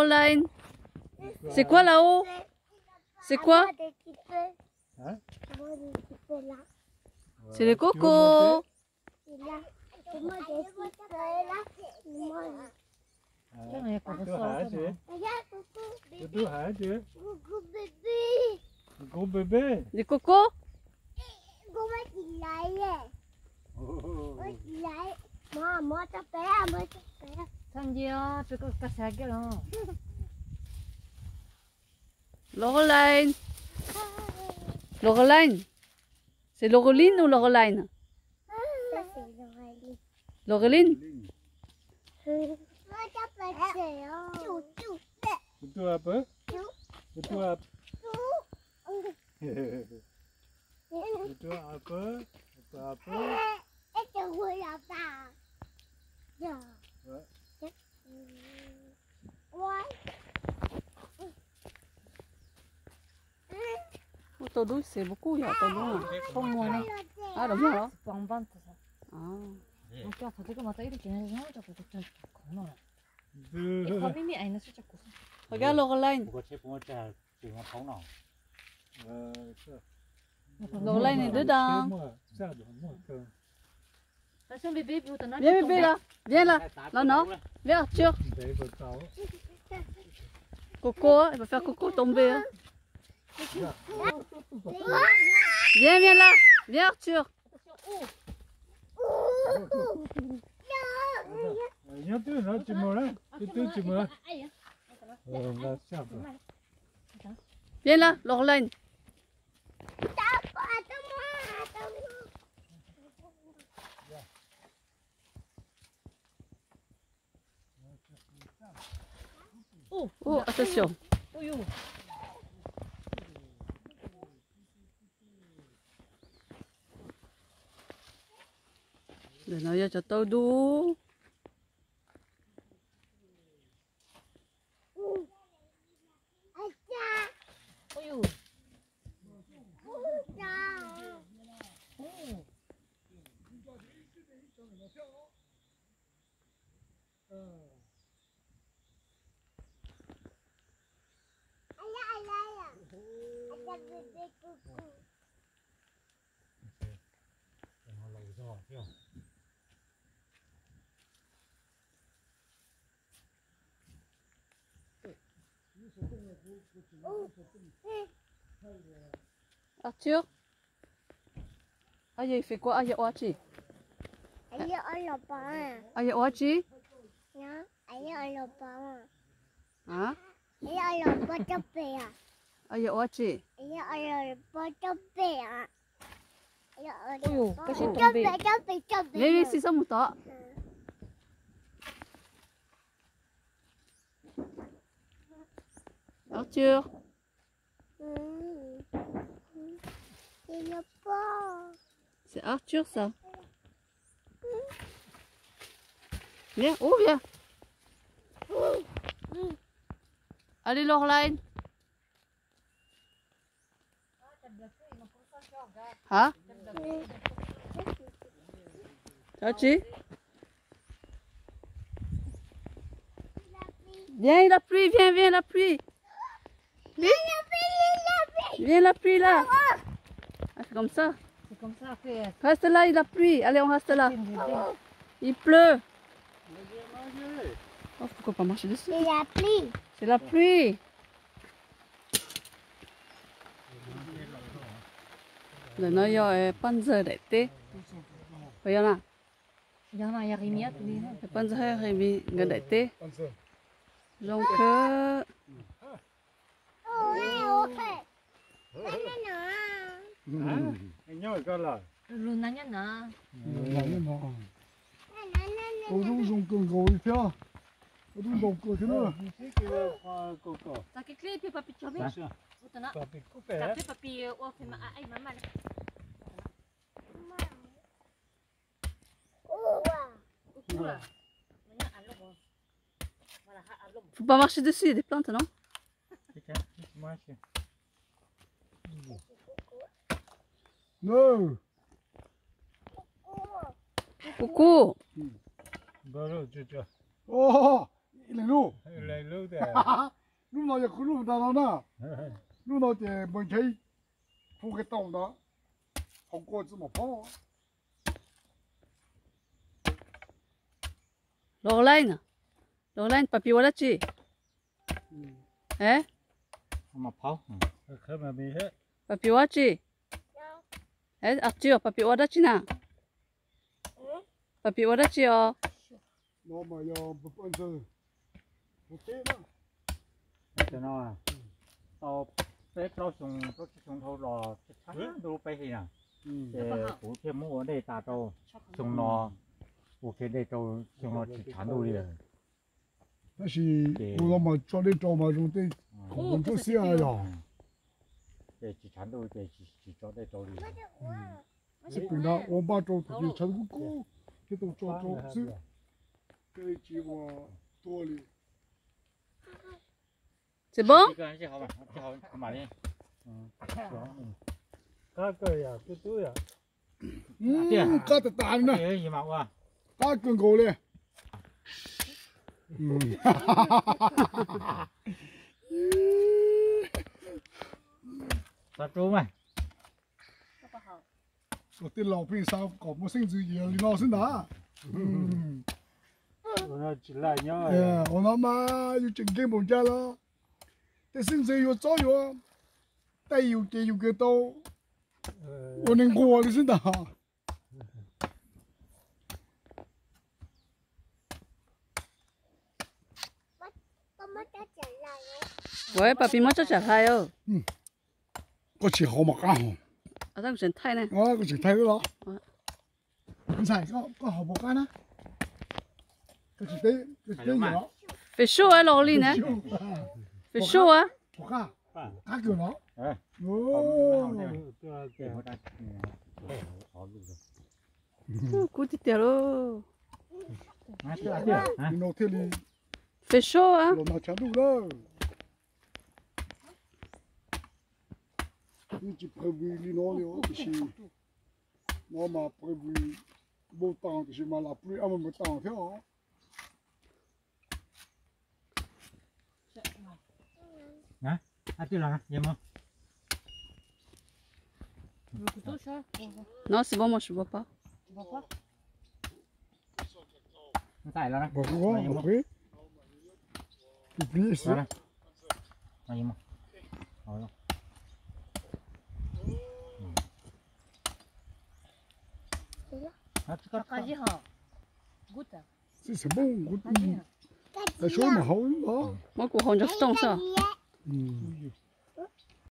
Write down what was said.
Line. C'est quoi là-haut? C'est quoi? C'est le coco. Gros bébé. Des cocos? Laureline. Laureline. C'est Laureline ou Laureline? Laureline. Laureline. Ua tau dub xev puas kuj yog tau dub na? Ab, dam muag los? Qhov kab Laureline. Laureline nws dub dam. Viens bébé là, viens là, là non, viens Arthur. Coco, il va faire coco tomber. Viens, viens là, viens Arthur. Viens là, Laureline. Ua, attention. Ntawm no yog cov taub dub. Arthur, ah, il fait quoi? Ah, il y a Oachi. Ah, il y a Oachi. Hả? Ah, il y a Oachi. Ui, có sẽ tốn tiền. Viens, viens, xin sót một tỏ. Arthur. C'est Arthur, ça. Viens, oh, viens. Allez, Laureline. Hả? Sao chứ? Viens, la pluie, viens, viens, la pluie. Viens, la pluie là. Ah, c'est comme ça. C'est comme ça, après. Reste là, il a plu. Allez, on reste là. Il pleut. Oh, faut pas marcher dessus. Il a plu. C'est la pluie. Ntawm no yog poj ntxawg daim teb. Puas yog na? Poj ntxawg Haj Hais Mis nkawd daim teb. Zoo khawb. Ua lub zoo kawg nkaus li thiab. Ua lub nkaus kawg thiab na. Faut pas marcher dessus, il y a des plantes, non? Coucou. Oh, Ib leeg lub. Lub no yog kuv lub ntag no na. Lub no ces npawg Nchaiv hu kiag tau ntawd, hauv kua txwb mos phob. Los leej, los leej, Paj Pim ua dab tsi? E, Paj Pim ua dab tsi? E, tsis, Paj Pim ua dab tsi na? Paj Pim ua dab tsi os? Tau peb plaub xyoo plaub tsib xyoo dhau los tshab ntuj peb li na, ces kuv thiaj muab ua dej tas rau xyoo no, ua kiag dej rau xyoo no tsis tshav ntuj li. Tab sis tus no mas tso dej rau mas zoo tej khoom ntsuab xiab yog. Ces tsis tshav ntuj ces tsis tso dej rau li. Xib pem nrad ua npaj rau thaum twg tshav kub kub thiaj tau tso rau xwb, thiaj li tsis ua tuag li. Txiv Npoob, qab tas tas li na, qab kawg nkaus li. Ua tej laus pheej xav kom muaj xeeb ntxwv ces yog li no xwb ntag. Ua no mas yus tseem nkeeg npaum cas los tej xeeb ntxwv yuav txob yuav taij yus ces yus kawg tau ua neeg nquag li xwb ntag. Ua Paj Pim muab tsob tsam hlais os. Koj tsis haus mov qab hos? Koj tseem thaij los? Ntxhais, koj haus mov qab na? Fem sub los li na. Fem sub. Qab kawg los. Kub tiag tiag lauj. Li no thiaj li, fem sub los mas tshav ntuj lawm. Yeej tsis phaw vwm li no li os, tiam sis no mas phaw vwm npau taws tiam sis mas lam pw ab mas npau taws thiab os. No xwb, Muab kuv haus ntsoov tooj xwb.